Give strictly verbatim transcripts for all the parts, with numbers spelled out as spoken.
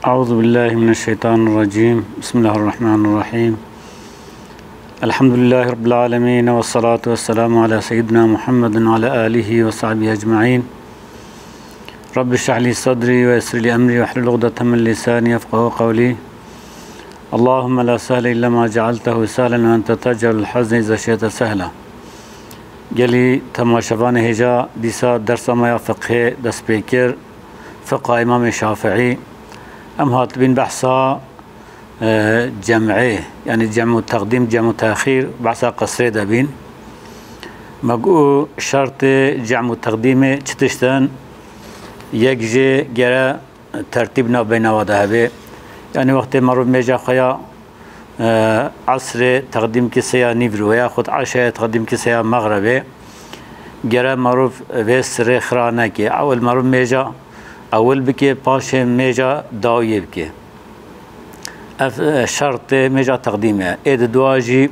أعوذ بالله من الشيطان الرجيم. بسم الله الرحمن الرحيم. الحمد لله رب العالمين، والصلاة والسلام على سيدنا محمد وعلى آله وصحبه أجمعين. رب اشرح لي صدري ويسر لي أمري واحلل عقدة من لساني يفقهوا قولي. اللهم لا سهل إلا ما جعلته سهلا وأنت تجعل الحزن إذا شئت سهلا. Gelî temaşevanê hêja dîsa dersa me ya fiqhê dest pê kir, fiqha Îmamê Şafiî. Em hatibîn behsa, e, cem'ê, yanî cem û teqdîm, cem û texîr, behsa qisrê de bîn. Me got şertê cem û teqdîmê çi tişt in? Yek jê gere tertîb navbeyna wa de hebe. Yanî wextê merov mêja xwe ya, e, esrê teqdîm ki seya nîvro ya xud eşaya teqdîm ki seya mexrebê, gere merov vê sirê xira neke. Ewil merov mêja ewil bike, paşê mêja dawiyê bike. Ev, e, şertê mêja teqdîmê ye. Ê di dua jî,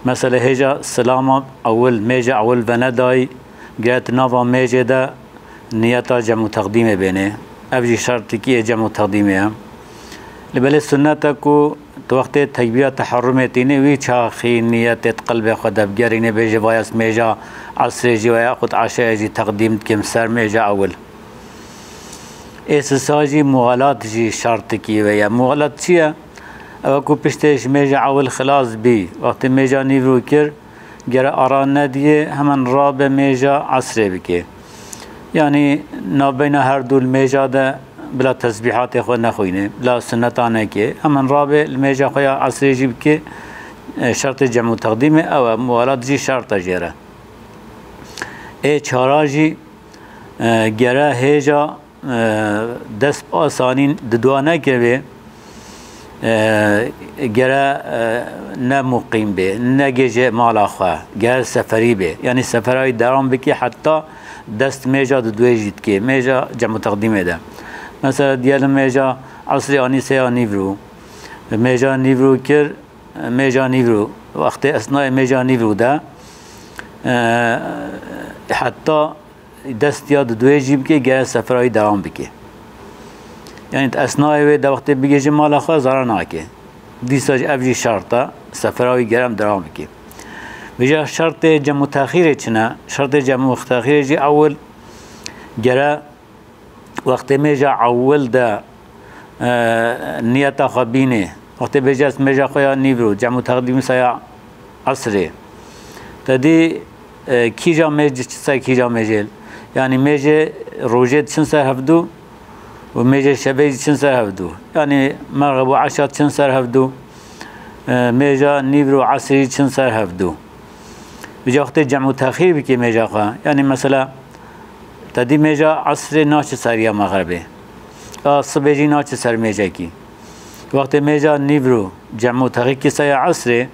mesela hêja silama ewil, mêja ewil venedayî, gere tu nava mêjê de niyeta cem û teqdîmê bênê. Ev jî şertikî yê cem û teqdîmê ye. Li belê sunnet e ku tu wextê tekbîra teherrumê tînî, wî çaxî niyetê di qelbê xwe de bigerînê, bêjî vay ez mêja esrê jî veya xud eşayê jî teqdîm dikim ser mêja ewil. Ê sisa jî muxalat jî şertikî wê ye. Muxalat çi ye? Ew ku piştê ji mêja ewil xilas bî, wextê mêja nîvro kir, gere ara nediyê, hemen rabe mêja esrê bike. Yanî navbeyna her du li mêja de bila tesbîhatê xwe nexwîne, bila sunneta neke. Hemen rabe li mêja xwe ya esrê jî bike, e, şertê cem û teqdîmê ew e, muxalat jî şert e jê re. Ê çara jî, e, gere hêja, e, dest bi asanîn di dua nekevê, e, gere, e, ne muqîm bê, negêje mala xwe, gere seferî bê. Yanî sefera wî devam bike heta dest mêja di duê jî dike, mêja cem û teqdîmê de. Mesela diyelim mêja esrê anî seya nîvro, mêja nîvro kir, mêja nîvro, wextê esnayê mêja nîvro de, e, heta dest ya di duê jî bike, gere sefera wî devam bike. Yanî di esnayê wê de wextê bigêje mala xwe zara nake. Dîsa jî ev jî şert e, sefera wî gere em devam bike. Vêca şertê cem û texîrê çi ne? Şertê cem û texîrê jî ewil gere wextê mêja ewil de, e, niyeta xwe bînê. Wextê bêje ez mêja xwe ya nîvro, cem û teqdîm saya esrê. Te dî, e, kîja mêj diçin ser kîja mêjê? Yanî mêjê rojê diçin ser hevdu û mêjê şevê jî diçin ser hevdu. Yanî mexrib û eşa diçin ser hevdu. E, mêja nîvro esrî diçin ser hevdu. Vêca wextê cem û texîr bikî mêja xwe. Yanî mesela, te dî mêja esrê naçe ser ya mexribê. A sibê jî naçe ser mêjekî. Wextê mêja nîvro cem û texîr kî ser ya esrê,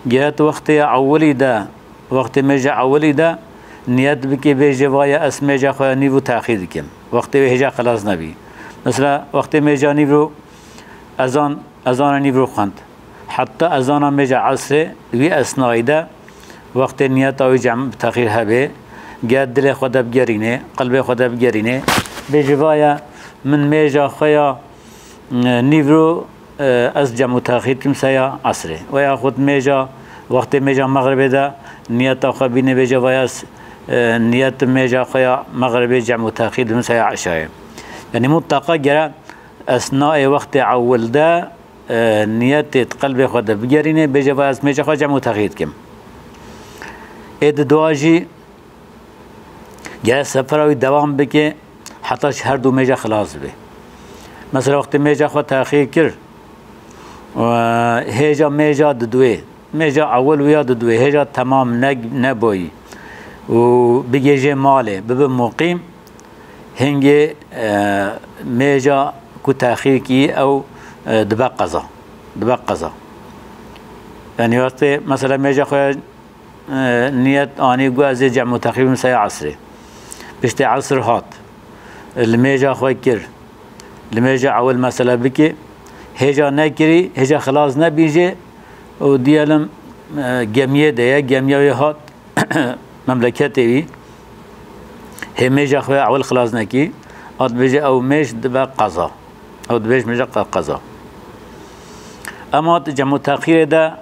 gere tu wextê ya ewilî de, wextê mêja ewilî de niyet bikî, bêjê vaye ez mêja xwe ya nîvro texîr dikim. Wextê wê hêja xilas nebî. Mesela wextê mêja nîvro ezan, ezana nîvro xwend. Heta ezana mêja esrê, wî esnayî de wextê niyeta wî cem bi texîr hebê, ger dilê xwe de bigerînê, qelbê xwe de bigerînê, bêjî vaye min mêja xwe ya, e, nîvro, e, ez cem û texîr kim seya esrê. Veya xud mêja, wextê mêja mexribê de niyeta xwe bînê bêje vaye ez, e, niyet mêja xwe ya mexribê cem û texîr dim seya eşayê. Yanî mutlaqa gere esnayê wextê ewil de, e, niyetê di qelbê xwe de bigerîne, bêje va ez mêja xwe cem û texîr dikim. Ê di dua jî gere sefera wî dewam bike, heta ji her du mêja xilas be. Mesela wextê mêja xwe texîr kir, e, hêja mêja di duê, mêja ewil wî ya di duê, hêja temam ne, neboyî û bigêje malê, bibe muqîm, hingê, e, mêja ku texîr kî ew, e, dibe qeza. Dibe qeza. Yanî wextê mesela mêja xwe, e, niyet anî ku ez ê cem û texîr bim seya esrê. Piştê esr hat. Li mêja xwe kir. Li mêja ewil mesela bike. Hêja nekirî, hêja xilas nebî jê û diyelim, e, gemiyê de ye, gemiya wê hat memleketê wî. Hê mêja xwe ya ewil xilas nekî, hat bêje ew mêj dibe qeza. Ew dibêjin mêja qe-, qeza. Ema di cem û texîrê de,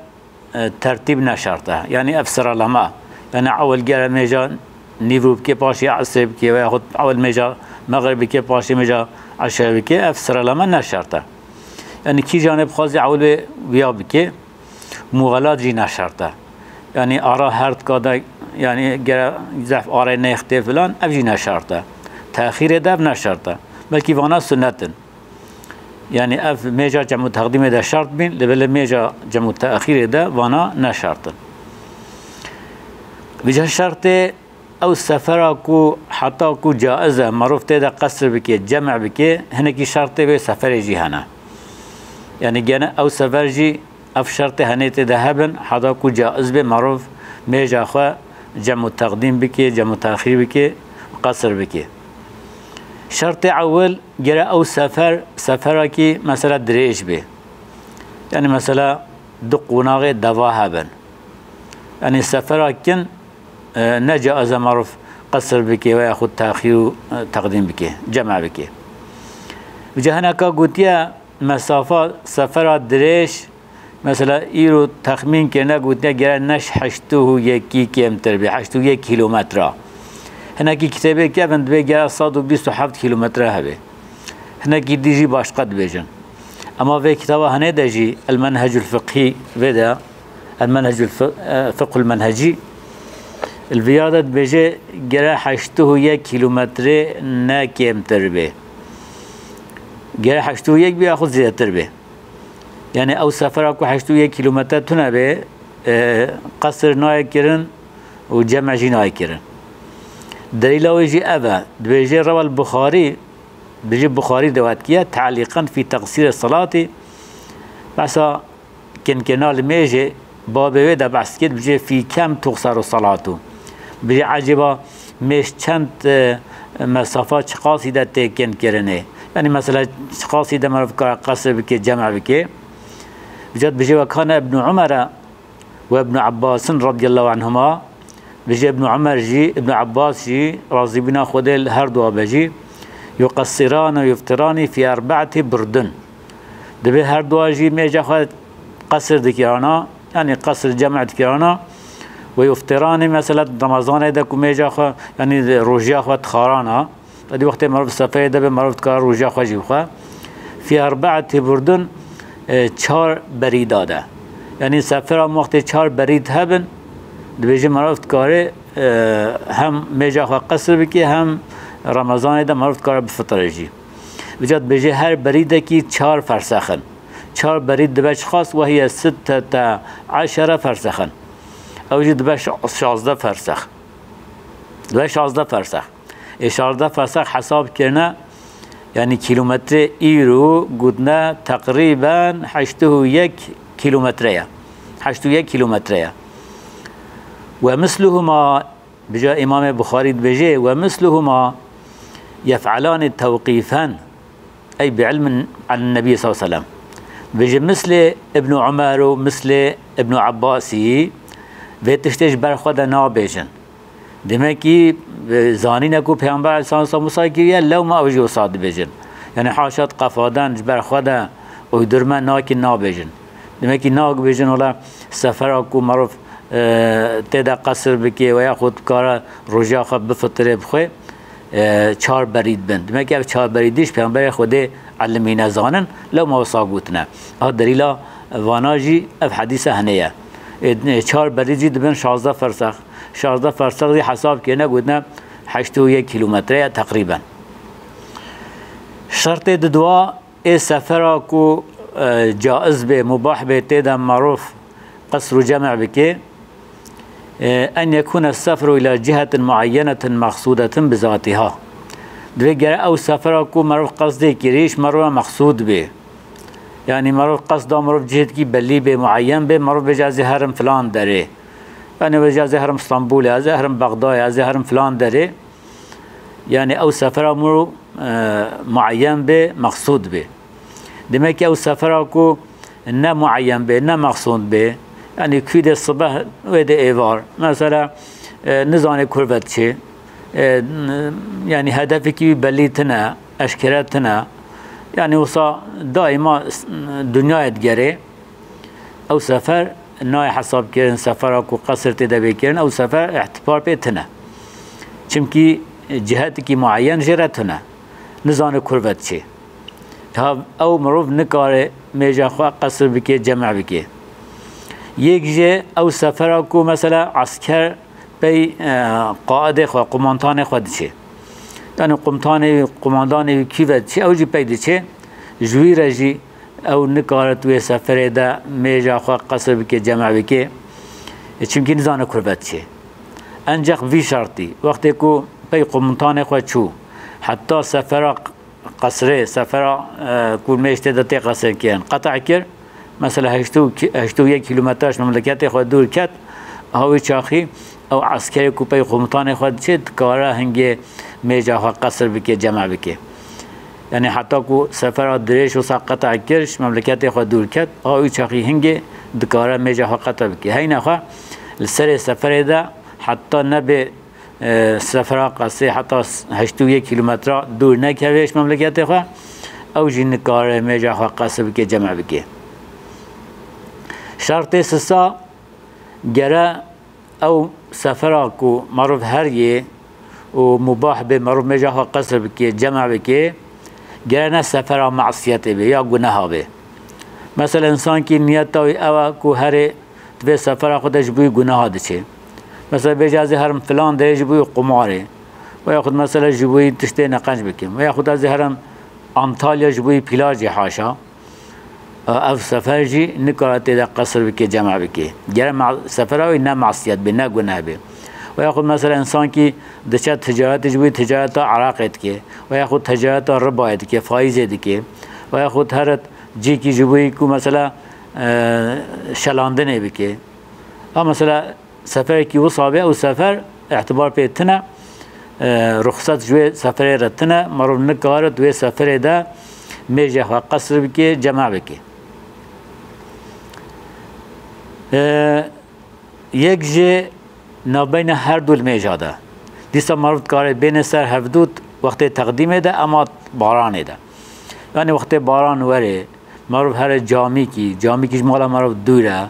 e, tertîb ne şert e. Yanî ev sireleme. Yanî ewil gere mêja nîvro bike, paşê esrê bike, veya xwe ewil mêja mexrib bike, paşê mêja eşe bike, ev sireleme ne şert e. Yanî kîjanê bixwaze ewil wê wiya bike, muxelat jî ne şert e. Yanî ara her tika de, yanî gere zehf arê nêxtê filan, ev jî ne şert e. Texîrê de ev ne şert e. Belkî vana sunnet in. Yanî ev mêja cem û teqdîmê de şert bîn, lê belê mêja cem û texîrê de vana ne şert in. Vêca şertê ew sefera ku heta ku caiz e, merov tê de qesr bike, cem bike, hinekî şertê vê seferê jî hene. Yanî gene ew sefer jî ev şertê henê tê de hebin, heta ku caiz bê merov mêja xwe cem û teqdîm bike, cem û texîr bike, qesr bike. Şertê ewil, gere ew sefer, seferakî mesela dirêj bê. Yanî mesela du qonaxê deva hebin. Yanî sefera kin, e, ne caiz e merov qesr bike veya xwe texîr û, e, teqdîm bike, cem bike. Vêca hineka gotiye mesafa sefera dirêj, mesela îro texmîn kirine gotiye gere neş heştê û yekî kêmtir be, heştê û yek kîlometre. Hinekî kitêbê kevin dibê gere sed û bîst û heft kîlometre hebe. Hinekî dî jî başqa dibêjin. Ema vê kitaba henê de jî El Menhecul Fiqhî vê de, El Menhecul Fi-, e, Fiqhul Menhecî, li viya de dibêje gere heştê û yek kîlometre ne kêmtir be. Gere heştê û yek be yaxud zêdetir be. Yanî ew sefera ku heştê û yek kîlometre tune be, e, qesr nayê kirin û cem jî nayê kirin. Delîla wê jî ev e. Dibêje rewel Buxarî, Bijî Buxarî riwayet kiye, te'lîqen fî teqsîrê selatî. Behsa kinkirina li mêjê, babê wê de behs kir, bijî fî kem tuqseru selatu. Bijî ecêba mêj çend, e, mesafa çiqasî de tê kinkirinê? Yanî mesela çiqasî de merov kare qesr bike, cem bike? Vêca bijî ve kana Ibn Umara, Û Ibn Abbas'in radiyallahu anhuma, bijî Ibn Umer jî, Ibn Abbas jî, razîbûna Xwedê li her dua be jî, yuqessirani û yuftirani fî erbe'eti burdun. Dibê her dua jî mêja xwe qesir dikirana, yanî qesir cem dikirana, ve yuftirani mesela Remezanê de ku mêja xwe, yanî rojiya xwe dixarana, Edî wextê merov seferê de be, merov dikare roja xwe jî bixwe. Fî erbe'eti burdun, e, çar berîda de. Yanî sefera wextê çar berîd hebin, dibêje merov dikare, e, hem mêja xwe qesir bike, hem Remezanê de merov dikare bifitire jî. Vêca dibêje her berîdekî çar fersex in. Çar berîd dibe çiqas, wehiye sittete eşere fersexin. Ew jî dibe şa-, şazdeh fersex. Dibe şazdeh fersex. Ê şazdeh fersex hesab kirine, yanî kîlometre îro gotine teqrîben heştê û yek kîlometre ye. Heştê û yek kîlometre ye. Ve misluhuma, bica Îmamê Buxarî dibêje, ve misluhuma yef'elani tewqîfen, ey bi ilmin an Nebî sallallahu aleyhi ve sellem. Dibêje mislê Ibn Umer û mislê Ibn Abbasî vê tiştê ji ber xwe de nabêjin. Demekî, e, zanîne ku Peyxember Aleyhisselam wisa kiriye, lewma ew jî wisa dibêjin. Yanî haşa di qefadan ji ber xwe de uydurme nakin, nabêjin. Demekî nak bêjin, wela sefera ku merov, e, tê de qesir bike veya xwe dikare rojiya xwe bifitirê bixwe, e, çar berîd bin. Demekî ev çar berîdî ji Peyxemberê Xwedê elimîne zanin, lewma wisa gotine. A delîla vana jî ev hedîse hene ye. E, çar berîd jî dibin şazdeh fersex. Şazdeh fersex jî hesab kirine gotine heştê û yek kîlometre ye teqrîben. Şertê didua ê sefera ku, e, caiz bê, mubah bê, tê de merov qesr û cem bike, e, en yekûne seferu ila cihetin muayyenetin mexsûdetin bizatiha. Divê gere ew sefera ku merov qesdê kirî, ji merov mexsûd bê. Yanî merov qesda merov cihetkî belî bê, muayyen bê, merov bêje ez ê herim filan derê. Yanî bêje ez ê herim Stenbolê, ez ê herim Bexdayê, ez ê herim filan derê. Yanî ew sefera mirov, e, muayyen bê, mexsûd bê. Demek ki ew sefera ku ne muayyen bê, ne mexsûd bê, yanî kû dê sibeh wê dê êvar. Mesela, e, nizanê kur ve diçê. E, n-, yanî hedefekî wî belî tine, eşkere tine. Yani wisa daîma s-, dinyayê digerê. Ew sefer nayê hesab kirin, sefera ku qesr tê de bê kirin, ew sefer îtibar pê tine. Çimkî cihetekî muayyen jê re tune. Nizane kur ve diçê. Ha, ew mirov nikare mêja xwe qesr bike, cem'e bike. Yek jê ew sefera ku mesela esker pey, e, qaidê xwe, qumantanê xwe diçê. Yani qumantanê, qumandanê wî kî ve diçê, ew jî pey diçê. Ji wî re jî ew nikare tu wê seferê de mêja xwe qesr bike, cem'e bike. E, çimkî nizane kur ve diçê. Enceq vî şertî, wextê ku pey qumantanê xwe çû, heta sefera qesrê, sefera, e, ku mêj tê de tê qesrkirin, qet'a kir, mesela heşt û ki-, heşt û yek kîlometre ji memleketê xwe dûr ket, ha wî çaxî ew eskerê ku pey qumantanê xwe diçê, dikare hingê mêja xwe qesr bike, cem'e bike. Yani heta ku sefera dirêj wisa qet'a kir, ji memleketê xwe dûr ket, ha wî çaxî hingê dikare mêja xwe qet'a bike. Heyna xwe li serê seferê de heta nebê e, sefera qesrê heta s-, heşt û yek kîlometre dûr nekeve ji memleketê xwe, ew jî nikare mêja xwe qesr bike, cem'e bike. Şertê sisa, gere ew sefera ku merov heriyê û mubah bê merov mêja xwe qesr bike, cem'e bike, gere ne sefera masiyetê bê ya guneha bê. Mesela, însankî niyeta wî ew e ku herê di vê sefera xwe de ji bo wî guneha diçê. Mesela bêje, ez ê herim filan derê ji bo wî qumarê. Ve yaxud mesela ji bo wî tiştê neqenc bikim. Ve yaxud ez ê herim Antalya ji bo wî plajê, haşa. Ev sefer jî nikare tê de qesr bike, cem'e bike. Gere ma-, sefera wî ne masiyet bê, ne guneh bê. Ve yaxud mesela însankî diçe ticaretê, ji bo wî ticareta eraqê dike. Ve yaxud ticareta ribayê dike, faîzê dike. Ve yaxud here cîkî ji bo wî ku mesela, e, şelandinê bike. Ha mesela seferekî wisa be, ew sefer îtibar pê tine, e, ruxset ji wê seferê re tine, merov nikare di wê seferê de mêjê xwe qesr bike, cem'e bike. E, Yek ji navbeyna her du li mêja de. Dîsa merov dikare bêne ser hevdû wextê teqdîmê de, ema baranê de. Yani wextê baran were, merov here camîkî, camîkî ji mala merov dûr e.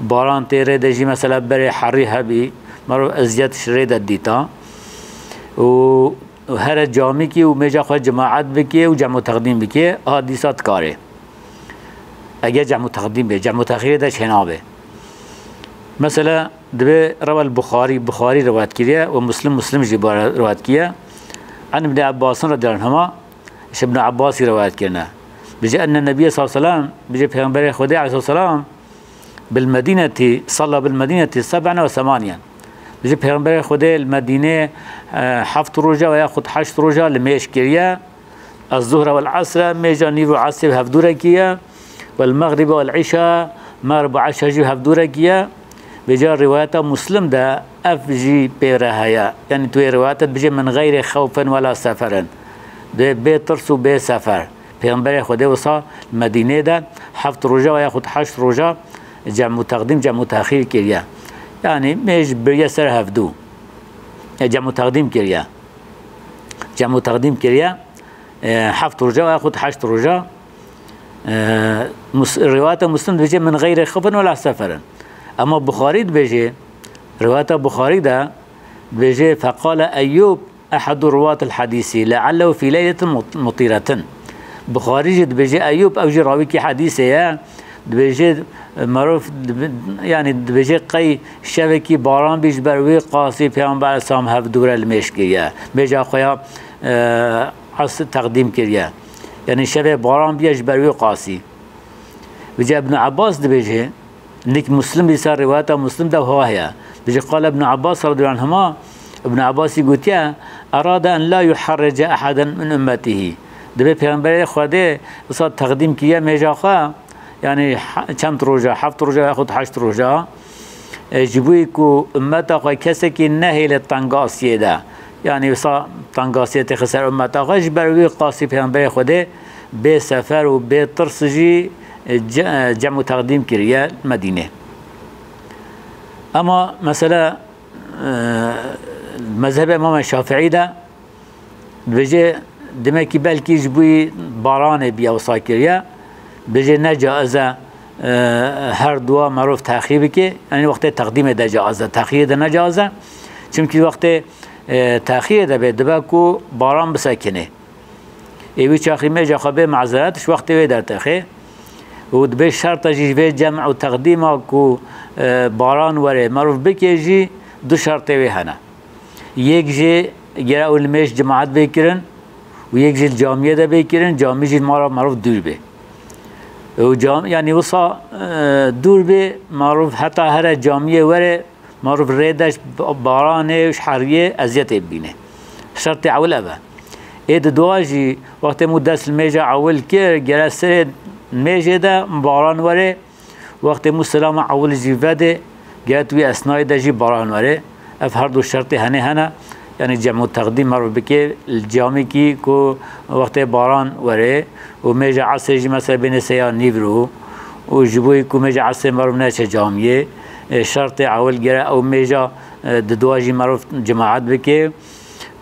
Baran tê rê de jî mesela berê herî hebî, merov eziyet ji rê de dîta. Û here camîkî û mêja xwe cemaet bike û cem û teqdîm bike, a dîsa dikare. Eger cem û teqdîm bê, cem û texîrê de çênabe. Mesela, dibe rewel Buxarî, Buxarî rewayet kiriye û Muslim, Muslim jî bare rewayet kiriye. An Ibn Abbasin radiyallahu anhuma, ji Ibn Abbasî rewayet kirine. Bije enne Nebiye sallallahu aleyhi ve sellem, bije Peygamberê Xwedê aleyhisselam, bil Medînetî, salla bil Medînetî seb'en ve semaniyen. Bije Peygamberê Xwedê li Medînê, e, heft roja ve yaxud heşt roja li mêj kiriye. Ez zuhre wel esre, mêja nîv û esrê bi hevdû re kiriye. Wel mexrîbe wel îşa, mexrib û îşa jî bi hevdû re kiriye. Vêca rîwayeta Muslim de ev jî pê re heye. Yanî tu yê rîwayeta dibêje min xeyrê xewfin wela seferin. Bê, bê tirs û bê sefer. Pêxemberê Xwedê wisa Medînê de heft roja ve yaxud heşt roja cem û teqdîm, cem û texîr kiriye. Yanî mêj biriye ser hevdû. E, cem û teqdîm kiriye. Cem û teqdîm kiriye. E, heft roja ve yaxud heşt roja. E, Mus-, rîwayeta Muslim dibêje min xeyrê xewfin wela seferin. Ema Buxarî dibêje, rîwayeta Buxarî de dibêje, feqale Eyyûb, ehedû ruwatil hedîsî, leallehu fî leyletin mut-, mutîretin. Buxarî jî dibêje, Eyûb, ew jî rawîkî hedîsê ye, dibêje, merov, dibi-, yanî dibêje, qey şevekî baran bî, ji ber wê qasî Pêxember aleyhisselam hevdûre li mêj kiriye. Mêja xwe ya, e, esr teqdîm kiriye. Yanî şevê baran bûye, ji ber wê qasî. Vêca Ibn Abbas dibêje, Nik Muslim dîsa rîwayeta Muslim de wiha heye. Dibêje, qale Ibn Abbas radiyallahu anhuma, Ibn Abbasî gotiye, erade en la yuharrice ehaden min ummetihî. Dibê Pêxemberê Xwedê wisa teqdîm kiriye mêja xwe, yanî he-, çend roja, heft roja yaxud heşt roja, e, ji bo ku ummeta xwe kesekî nehêle tengasiyê de. Yanî wisa tengasiyê têxe ser ummeta xwe, ji ber wî qasî Pêxemberê Xwedê bê sefer û bê tirs jî, e, ce-, e, cem û teqdîm kiriye Medînê. Ema mesela, e, mezhebê Îmamê Şafiî de dibêje, Demekî belkî ji bo baranê biya wisa kiriye, bêje ne caiz e, e, her dua merov texî bike. Yanî wextê teqdîmê de caiz e, texîrê de ne caiz e. Çimkî wextê, e, texîrê de bê, dibe ku baran bisekinê. Ê wî çaxî mêja xwe bê mazeret, ji wextê wê dertexê. Û dibê şerta jî ji vê cem û teqdîma ku, e, baran were merov bike jî du şertê wê hene. Yek jê gere ew li mêj cemaet bê kirin û yek jî li camiyê de bê kirin, camî jî li mala merov dûr bê. Û cam-, yanî wisa, e, dûr bê, merov heta here camiyê were, merov rê de ji ba-, baranê û ji heriyê eziyetê bibîne. Şertê ewil ev e. Ê di dua jî wextê min dest li mêja ewil kir, gere serê mêjê de baran were, wextê min selama ewil jî vedê, gere tu wî esnayê de jî baran were. Ev her du şertê henê hene. Yanî cem û teqdîm merov bike li camîkî ku wextê baran were û mêja esrê jî mesela bêne seya nîvro û ji bo ku mêja esrê merov neçe camiyê, e, şertê ewil gere ew mêja, e, di dua jî merov cemaet bike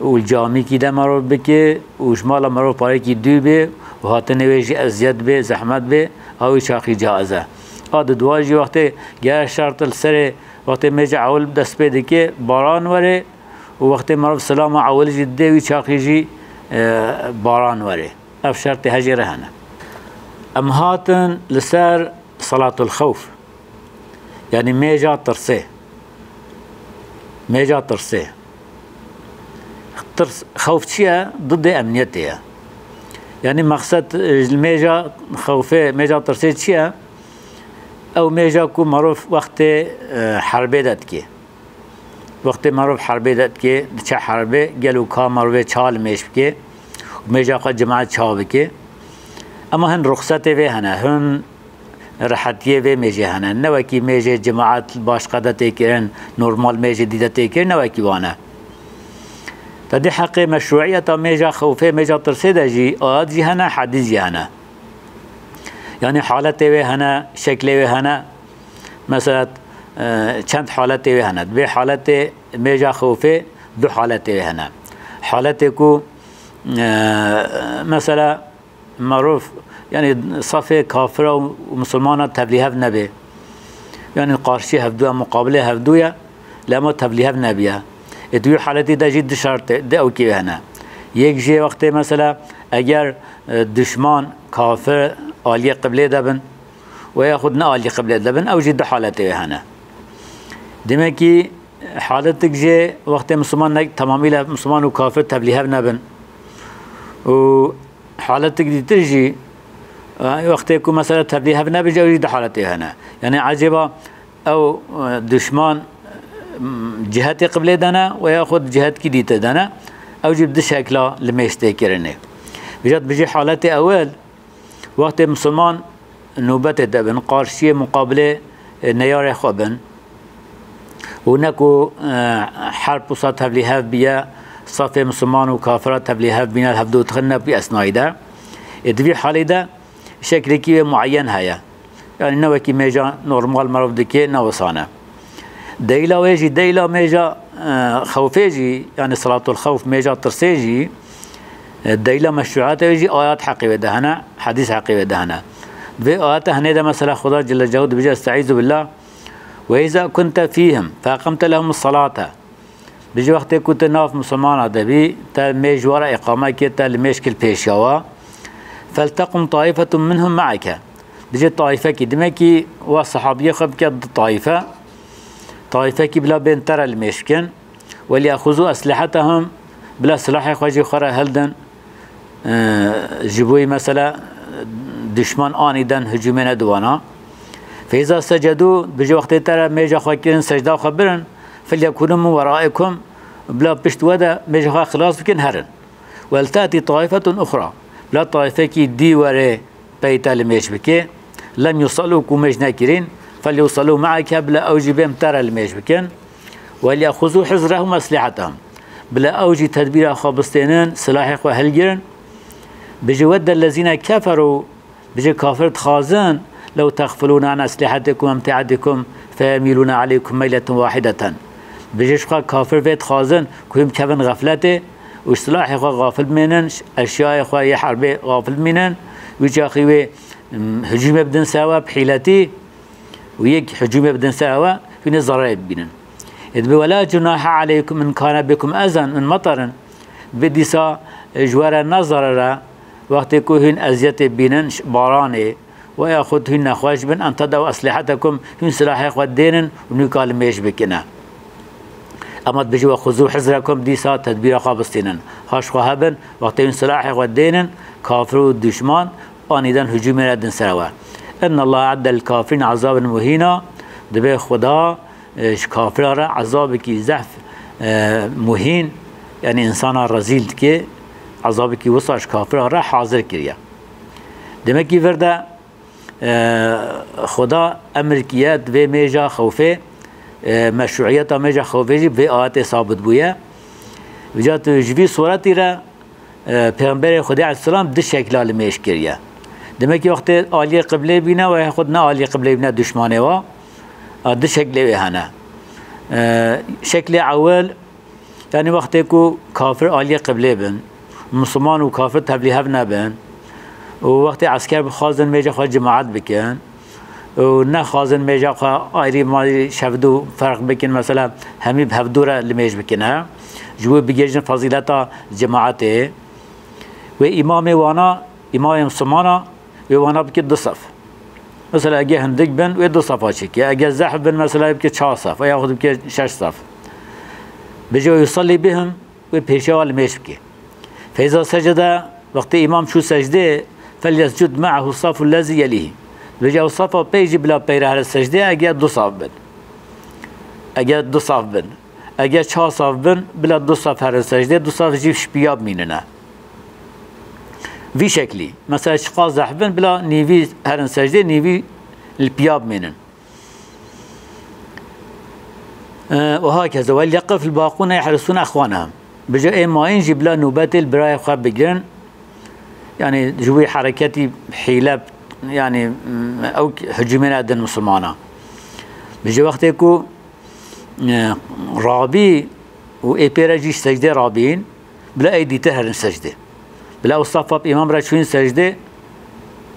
û li camîkî de merov bike û ji mala merov parekî dûr bê û hatinê wê jî eziyet bê, zehmet bê, ew çaxî caiz e. A di dua jî wextê gere şert li serê, wextê mêja ewil dest pê dike, baran were û wextê merov selama ewil jî didê, wî çaxî jî, e, baran were. Ev şertê hejê re hene. Em hatin li ser salatul xewf. Yanî mêja tirsê. Mêja tirsê. Tirs, xewf çi ye? Didê emniyetê ye. Yanî mexsed, e, ji mêja xewfê, mêja tirsê çi ye? Ew mêja ku merov wextê, e, herbê de dike. Wextê merov herbê de dike, diçe herbê, gelo ka merovê çawa li mêj bike û mêja xwe cemaet çawa bike? Ema hin ruxsetê vê hene, hin rehetiyê vê mêjê hene. Ne wekî mêjê cemaet baş qede tê kirin, normal mêjê dî de tê kirin, ne wekî wan e. Te dî heqê meşruiyeta mêja xewfê, mêja tirsê de jî ayet jî hene, hedîs jî hene. Yanî haletê wê hene, şeklê wê hene. Mesela, e, çend haletê wê hene. Dibê haletê mêja xewfê du haletê wê hene. Haletê ku, e, mesela merov, yanî safê kafira û misilmana tevlîhev nebe. Yanî qarşî hevdû ye, muqabilê hevdû ye, lê ema tevlîhev nebiye. Ê di wî haletî de jî du şertê, du ewkê hene. Yek jê wextê mesela eger, e, dişman, kafir aliyê qiblê de bin, we yaxud ne alî qiblê de bin, ew jî du haletê wê hene. Demekî haletik jê wextê Misliman ne, temamîle Misliman û kafir tevlîhev nebin. Û haletik dîtir jî, e, wextê ku mesela tevlîhev nebin, ew jî du haletê hene. Yanî ecêba ew, e, dişman, m, cihetê qiblê de ne we yaxud cihetkî dîtir de ne, ew jî bi du şekla li mêj tê kirinê. Bijat bijî haletê ewil, wextê misilman nûbetê de bin, qarşiyê muqabilê, e, neyarê xwe bin û ne ku, e, herb wisa tevlîhev biye, safê misilman û kafira tevlîhev bîne, hevdû dixin ne bi esnayî de. Ê di vî halî de şeklekî wê muayyen heye. Yanî ne wekî mêja normal merov dike, ne wisa ne. Deyla wê jî, deyla mêja, e, xewfê jî, yanî salatul xewf, mêja tirsê jî, e, deyla meşruiyatê wê jî ayat heqê wê de hene, hedîs heqê wê de hene. Di vê ayete henê de mesela Xuda Celle Celaluhu dibêje, "Estaizu billah, ve iza kunte fîhim, feqemte lehumus salate." Bijî wextê ku tu nav misilmana de bî, te mêj wara îqame kir, te li mêj kir pêşiya wa. "Feltequm taifetun minhum me'eke." Bijî taifekî, dimekî wa sahabiyê xwe bike di taife. Taifekî bila bên te re li mêj bikin. "Welyaxuzu eslihetehum", bila silahê xwe jî xwe re hildin. Ee, ji bo mesela dişman anîden hicûmê ne diwana. "Feyza secedû", bijî wextê te re mêja xwe kirin, secda xwe birin. "Felyekûnû min weraikum", bila pişt we de mêja xwe xilas bikin, herin. "Wel te'tî taifetun uxra", bila taifekî dî were pey te li mêj bike. "Lem yusalû", ku mêj nekirîn. "Felyusalû me'eke", bila ew jî bên te re li mêj bikin. "Welyaxuzû hizrehum eslihetehum", bila ew jî tedbîra xwe bistênin, silahê xwe hilgirin. Bijî, "Weddellezîne keferû", Bijî kafir dixwazin, "Lew texfilûne an eslihetikum emtiatikum feyemîlûne aleykum meyleten wahideten." Bijî ji xwe kafir vê dixwazin ku hûn bikevin xefletê û ji silahê xwe xafil bimênin, eşyayê xwe yê herbê xafil bimînin, wî çaxî wê, em, hicûmê bidin ser we bi hîletî û yek hicûmê bidin ser we, hûn ê zererê bibînin. Ê dibe, "Wela cunahe aleykum in kane bikum ezen min matarin." Bi dîsa, e, ji we re ne zerer e, wextê ku hûn eziyetê bînin, ş-, baranê, "Ve yaxud hûn nexweş bin, en tedew eslihetekum, hûn silahê xwe dênin û nûka li mêj bikine." Ema dibêje, "Ve xuzû hizrekum", dîsa tedbîra xwe bistînin. Haş xwe hebin, wextê hûn silahê xwe dênin, kafir û duşman anîden hicûmê re din ser we. "Inna Allah e'edde lil kafirîn ezaben muhîna", dibê Xuda, e, ji kafira re ezabekî zehf, e, muhîn, yanî însana rezîl dike, ezabekî wisa ji kafira re hazir kiriye. Demekî vir de, e, Xuda emir kiye di vê mêja xewfê, e, meşruiyeta mêja xewfê jî vê ayetê sabit bûye. Vêca tu ji vî suretî re, e, Pêxemberê Xwedê aleyhisselam di şekla li mêj kiriye. Demekî wextê aliyê qiblê bîne we xwe ne aliyê qiblê bîne duşmanê wa, a, di şeklê wê hene. E, şeklê ewil, yanî wextê ku kafir aliyê qiblê bin, Misliman û kafir tevlî hev nebin û wextê esker bixwazin mêja xwe cemaet bikin û nexwazin mêja xwe ayrî marî şevdû ferq bikin, mesela hemî bi hevdû re li mêj bikine, ji bo bigihîjin fezîleta cemaetê. Wê îmamê wana, îmamê Mislimana, wê wana bike du sef. Mesela, ege hindik bin, wê du sefa çêke. Ege zehf bin, mesela, bike çar sef, yaxud bike şeş sef. Bêje, "Ve yusallî bihim", wê pêşiya wan li mêj bike. "Feyza secede", wextê îmam çû secdê, "felyescud me'ahu safu lezî yelîhî." Bêje, "Ew sefa pey jî bila peyre here secdê, ege du saf bin." Ege du saf bin. Ege çar saf bin, bila du saf herin secdê, du saf jî ji piya bimînine. Vî şeklî. Mesela çiqas zehf bin, bila nîvî herin secdê, nîvî li piya bimînin. E, û hakeza, "Wel yeqif l-baqûne yehrisûne exwanehum." Bêje ê mayîn jî bila nûbetê li birayê xwe bigirin. Yanî ji wî hereketî hîle, yanî, m, ew hicûmê nedin misilmana. Bêje wextê ku, e, rabî û ê pê re jî secdê rabîn, bila ê dîtir herin secdê. Bila ew safa bi îmam re çûyîn secdê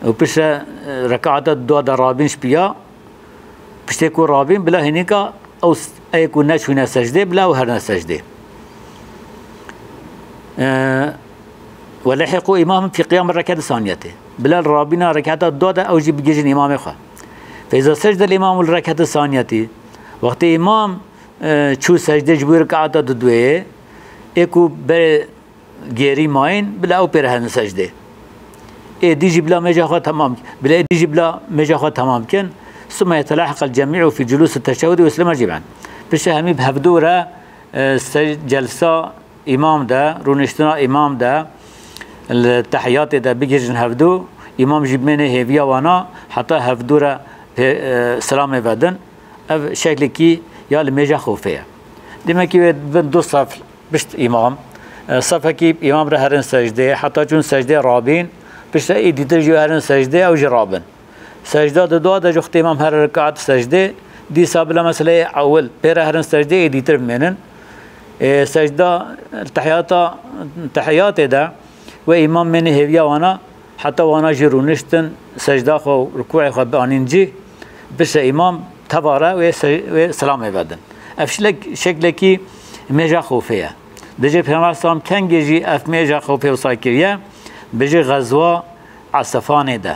û piştre, e, rekata dua de rabîn ji piya, piştê ku rabîn bila hênîka ew s-, ê ku neçûne secdê, bila ew herine secdê. E, "Ve lehiqû îmamim fî qiyam rekete saniyetê." Bila rabîna rekata dua de ew jî bigihîjin îmamê xwe. "Feyza secde l-îmamu l-rekete saniyetî." Wextê îmam, e, çû secdê ji bo rekata dudweyê, ê ku berê gêrî mayîn, bila ew pê re herin secdê. Ê dî jî bila mêja xwe temam, bila ê dî jî bila mêja xwe temam kin. "Summe yetelahiq el-cemî'u fî culûs et-teşehhudî ve yuslime cemî'en." Piştre hemî bi hevdû re, e, se-, celsa îmam de, rûniştina îmam de, li tehiyatê de bigihîjin hevdû, îmam jî bimêne hêviya wana, heta hevdû re pê-, e, selamê vedin. Ev şeklekî ya li mêja xofê ye. Demekî wê bin du sef pişt îmam, e, sefekî îmam re herin secdê, heta çûn secdê rabîn, piştre ê dîtir jî herin secdê, ew jî rabin. Secda di dua de ji wextê îmam here rekat secdê, dîsa bila meseleyê ewil pê re herin secdê, ê dîtir bimênin. Ê, secda tehiyata, tehiyatê de wê îmam mêne hêviya wana, heta wana jî rûniştin, secda xwe û rikûê xwe bianîn cî, bişe îmam teva re wê se-, wê selamê vedin. Ev şilek-, şeklekî mêja xofê ye. Dibêje Pêxember Slam kengê jî ev mêja xofê wisa kiriye, dibêje xezwa Esefanê de.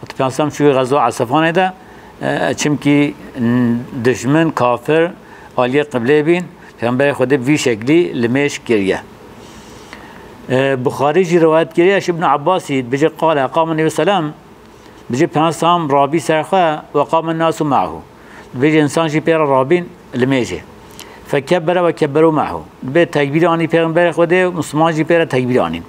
Pêxember Slam çûye xezwa Esefanê de, e, çimkî, n-, dijmin, kafir, aliyê qiblê bîn, Pêxemberê Xwedê bi vî şeklî li mêj kiriye. E, Buxarî jî rewayet kiriye, ji Ibn Abbasî dibêje, qale, qame Nebî selam, dibêje Pêxember Slam rabî ser xwe, ve qame nasu me'hu. Dibêje însan jî pê re rabîn li mêjê. Fekebbere ve kebberu me'hu. Dibê tekbîr anî Pêxemberê Xwedê û Misliman jî pê re tekbîr anîn.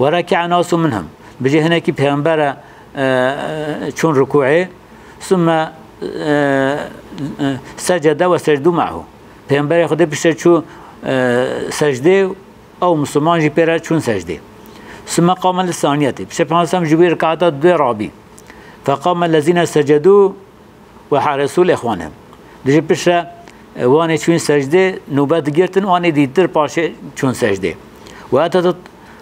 Ve reke'e nasu minhum. Dibêje hinekî Pêxember re, e, çûn rukûê. Summe, e, e, secede ve secdu me'hu. Pêxemberê Xwedê piştre çû, e, secdê û ew Misliman jî pê re çûn secdê. Summe qame lis saniyetê. Piştre Pêxember Slam ji wî rekata duê rabî. Feqame lezîne secedû ve heresû li exwanihim. Dibêje piştre, e, wanê çûn secdê, nûbet digirtin, wanê dîtir paşê çûn secdê. وأتت،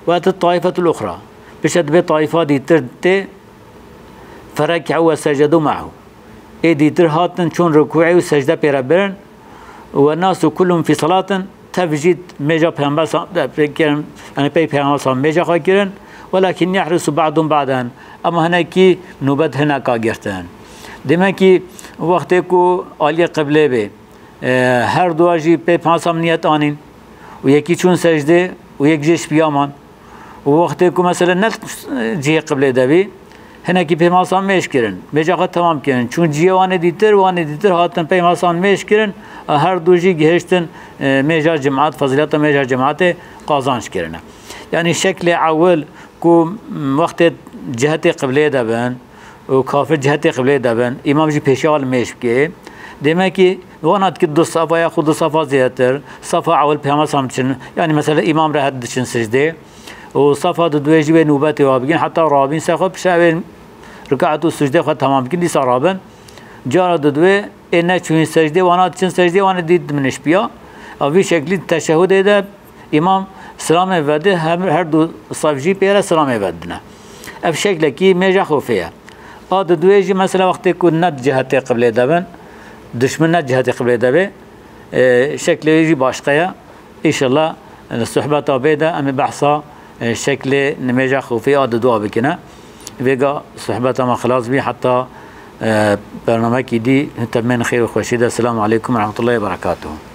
وأتت الطائفة الأخرى. Piştre dibê taifa dîtir tê, فركعوا وسجدوا معه. Ê dîtir hatin çûn rukûê û secde pê re birin. والناس كلهم في صلاة, tev jî mêja Pêxember sa-, de, pê kirin, yani pey Pêxember sa-, mêja xwe kirin. ولكن يحرص بعضهم بعضا. Ama hinekî nûbet hineka girtin. Demek ki wextê ku aliyê qiblê bê, e, her dua jî pê Pêxember sa-, niyet anîn û yekî çûn secdê û yek jê şpiya man. Û wextê ku mesela ne cihê qiblê de bî, hinekî Pêxember sa-, mêj kirin. Mêja xwe temam kirin. Çûn cihê wanê dîtir, wanê dîtir hatin Pêxember sa-, mêj kirin. A her du jî gihiştin, e, mêja cimat, fezîleta mêja cimatê qazanç kirine. Yani şeklê ewil ku, m, wextê cihetê qiblê de bin û kafir cihetê qiblê de bin, îmam jî pêşiya wan mêj bike. Demek ki wana dikî du safa ya xwe du safa zêdetir, safa ewil Pêxember sa-, diçin. Yani mesela îmam re het diçin secdê. Û safa di duê jî wê nûbetê wa bigin, heta rabîn ser xwe piştre wê rikaet û sucdê xwe temam bikin, dîsa rabin. Cara di duê ê neçûyîn secdê, wana diçin secdê, wana dît diminiş piya. A vî şeklî teşehudê de îmam silamê vedê, hem, her du saf jî pê re silamê vedine. Ev şeklekî mêja xofê ye. A di duê jî mesela wextê ku ne cihetê qiblê de bin, dişmin ne cihetê qiblê de bê, e, şeklê wê jî başqa ye. Înşallah, e, sohbeta bê de em ê behsa, e, şeklê nimêja xofê a di dua bikine. Vêga sohbeta me xilas bî, heta, e, bernamekî dî, hûn temên xêr û xweşî de. Selamu aleykum ve rahmetullahi ve berekatuhu.